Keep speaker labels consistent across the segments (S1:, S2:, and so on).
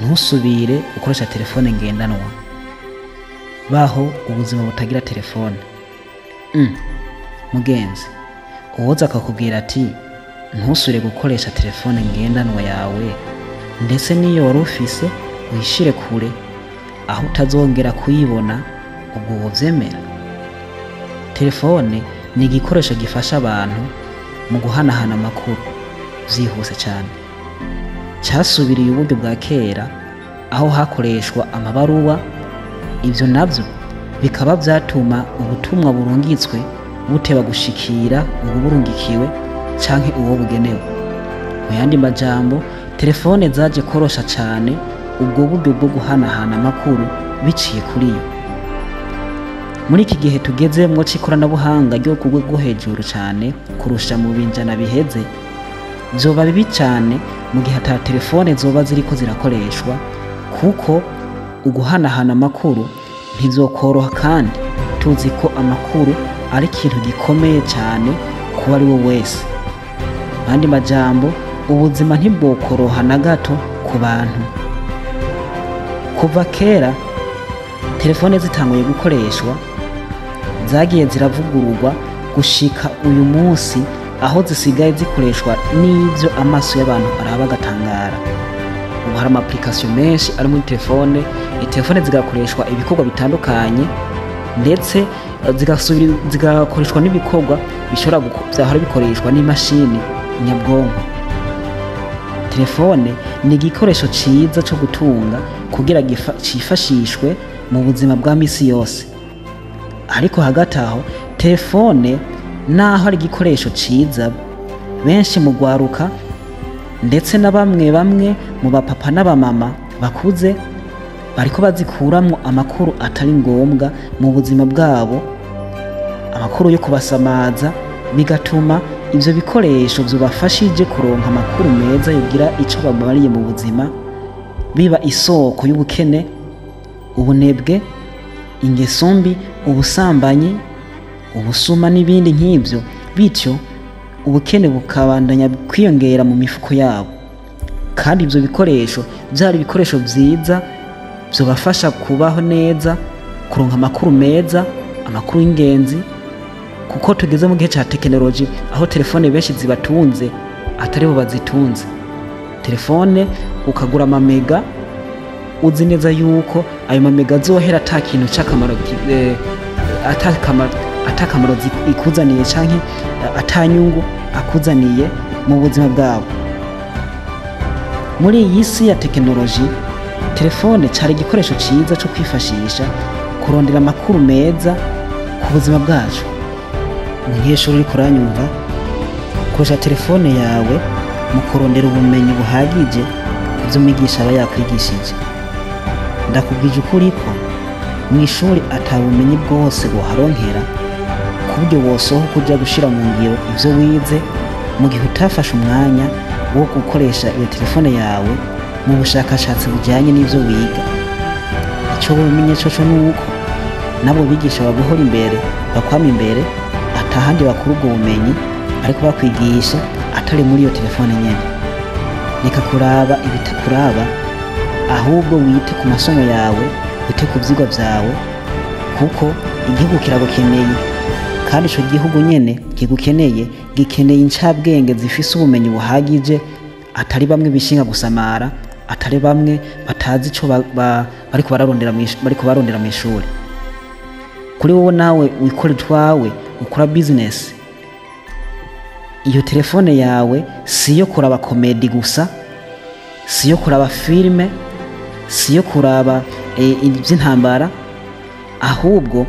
S1: Ntusubire gukoresha telefone ngendanwa. Baho ubuzima butagira telefone. Mugenzi, uwoza akakubwira ati ntusubire gukoresha telefone ngendanwa yawe, ndetse n'iyo wari ufise uyishire kure aho utazongera kuyibona, ubwo wovyemera? Telefone ni igikoresho gifasha abantu mu guhanahana amakuru vyihuse cane. Casubiriye uburyo bwa kera aho hakoreshwa amabaruwa, ivyo navyo bikaba vyatuma ubutumwa burungitswe buteba gushikira uwuburungikiwe canke uwo bugenewe. Mu yandi majambo, telefone zaje korosha cane ubwo buryo bwo guhanahana amakuru biciye kuri yo. Muri iki gihe tugezemwo c'ikoranabuhanga ryo ku rwego rwo hejuru cane kurusha mu binjana biheze, vyoba bibi cane mu gihe ata telefone zoba ziriko zirakoreshwa, kuko uguhanahana amakuru ntivyokoroha, kandi tuzi ko amakuru ari ikintu gikomeye cane kuba ari we wese. Mu yandi majambo, ubuzima ntibwokoroha na gato ku bantu. Kuva kera telefone zitanguye gukoreshwa, zagiye ziravugururwa gushika uyu munsi aho zisigaye zikoreshwa n'ivyo amaso y'abantu araba agatangara. Ubu hari ama application menshi ari muri telefone, telefone zigakoreshwa ibikorwa bitandukanye, ndetse zigakoreshwa n'ibikorwa bishobora vyahora bikoreshwa n'imashini nyabwonko. Telefone ni igikoresho ciza co gutunga kugira cifashishwe mu buzima bwa misi yose. Ariko hagati aho, telefone naho ari igikoresho ciza, benshi mu rwaruka ndetse na bamwe bamwe mu bapapa n'abamama bakuze bariko bazikuramwo amakuru atari ngombwa mu buzima bwabo, amakuru yo kubasamaza, bigatuma ivyo bikoresho vyobafashije kuronka amakuru meza yogira ico bamariye mu buzima biba isoko y'ubukene, ubunebwe, ingeso mbi, ubusambanyi, ubusuma n'ibindi nk'ivyo, bityo ubukene bukabandanya kwiyongera mu mifuko yabo. Kandi ivyo bikoresho vyari ibikoresho vyiza vyobafasha kubaho neza, kuronka amakuru meza, amakuru y'ingenzi, kuko tugeze mu gihe ca tekinoloji aho telefone benshi zibatunze atari bo bazitunze. Telefone ukagura amamega uzi neza yuko ayo mamega azohera ata kintu c'akamaro ata kamaro ikuzaniye canke ata nyungu akuzaniye mu buzima bwabo. Muri iyi si ya tekinoloji, telefone cari igikoresho ciza co kwifashisha kurondera amakuru meza ku buzima bwacu. Umunyeshuri uriko uranyumva, koresha telefone yawe mu kurondera ubumenyi buhagije kuvyo umwigisha aba yakwigishije. Ndakubwije ukuri ko mw'ishuri ata bumenyi bwose woharonkera ku buryo wosohoka uja gushira mu ngiro ivyo wize mu gihe utafashe umwanya wo gukoresha iyo telefone yawe mu bushakashatsi bujanye n'ivyo wiga. Ico womenye coco nuko nabo bigisha baguhora imbere, bakwama imbere, atahandi bakura ubwo bumenyi ariko bakwigisha atari muri iyo telefone nyene. Reka kuraba ibitakuraba, ahubwo wite ku masomo yawe, wite ku vyigwa vyawe, kuko igihugu kiragukeneye, kandi ico gihugu nyene kigukeneye gikeneye incabwenge zifise ubumenyi buhagije, atari bamwe bishinga gusamara, atari bamwe batazi ico bariko barondera mw'ishure. Kuri wowe nawe wikora utwawe, ukora business, iyo telefone yawe siyo kuraba comédie gusa, siyo kuraba filime, siyo kuraba ivy'intambara, ahubwo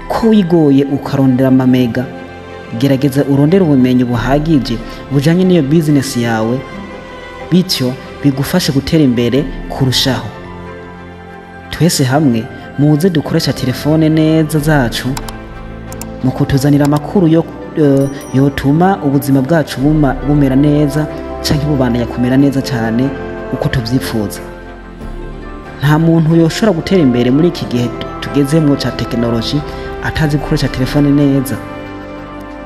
S1: ko wigoye ukarondera amamega, gerageza urondere ubumenyi buhagije bujanye n'iyo business yawe, bityo bigufashe gutera imbere kurushaho. Twese hamwe muze dukoresha telefone neza zacu mu kutuzanira amakuru yo yotuma ubuzima bwacu bumera neza canke bubandanya kumera neza cane uko tuvyifuza. Nta muntu yoshobora gutera imbere muri iki gihe tugezemwo ca tekinoloji atazi gukoresha telefone neza.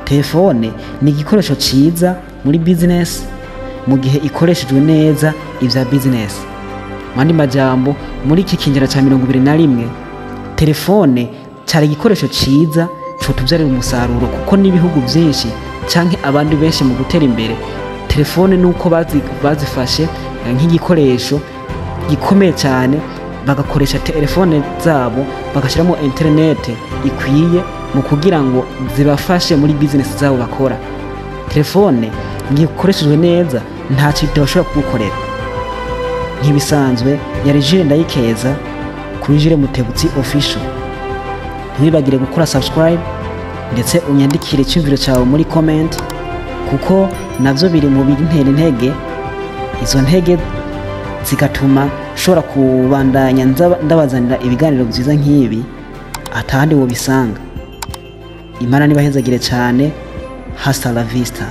S1: Telefone ni igikoresho ciza muri business mu gihe ikoreshejwe neza ivya business. Mu yandi majambo, muri iki kinjana ca 21, telefone cari igikoresho ciza cotuvyarira umusaruro, kuko n'ibihugu vyinshi canke abandi benshi mu gutera imbere, telefone nuko bazifashe nk'igikoresho gikomeye cyane, bagakoresha telefone zabo, bagashyiramo interinete ikwiye mu kugira ngo zibafashe muri bizinesi zabo bakora. Telefone ngiye ikoreshejwe neza, nta kintu bashobora kugukorera. Nk'ibisanzwe, yari Jules Ndayikeza kuri Jules Mutebutsi Official. Ntiwibagire gukora subscribe, ndetse unyandikire icyumviro cyawe muri comment, kuko navyo biri mu bintera intege. Izo ntege zigatuma nshobora kubandanya ndabazanira ibiganiro byiza nk'ibi atahandi wobisanga. Imana nibahezagire cyane. Hasta la vista.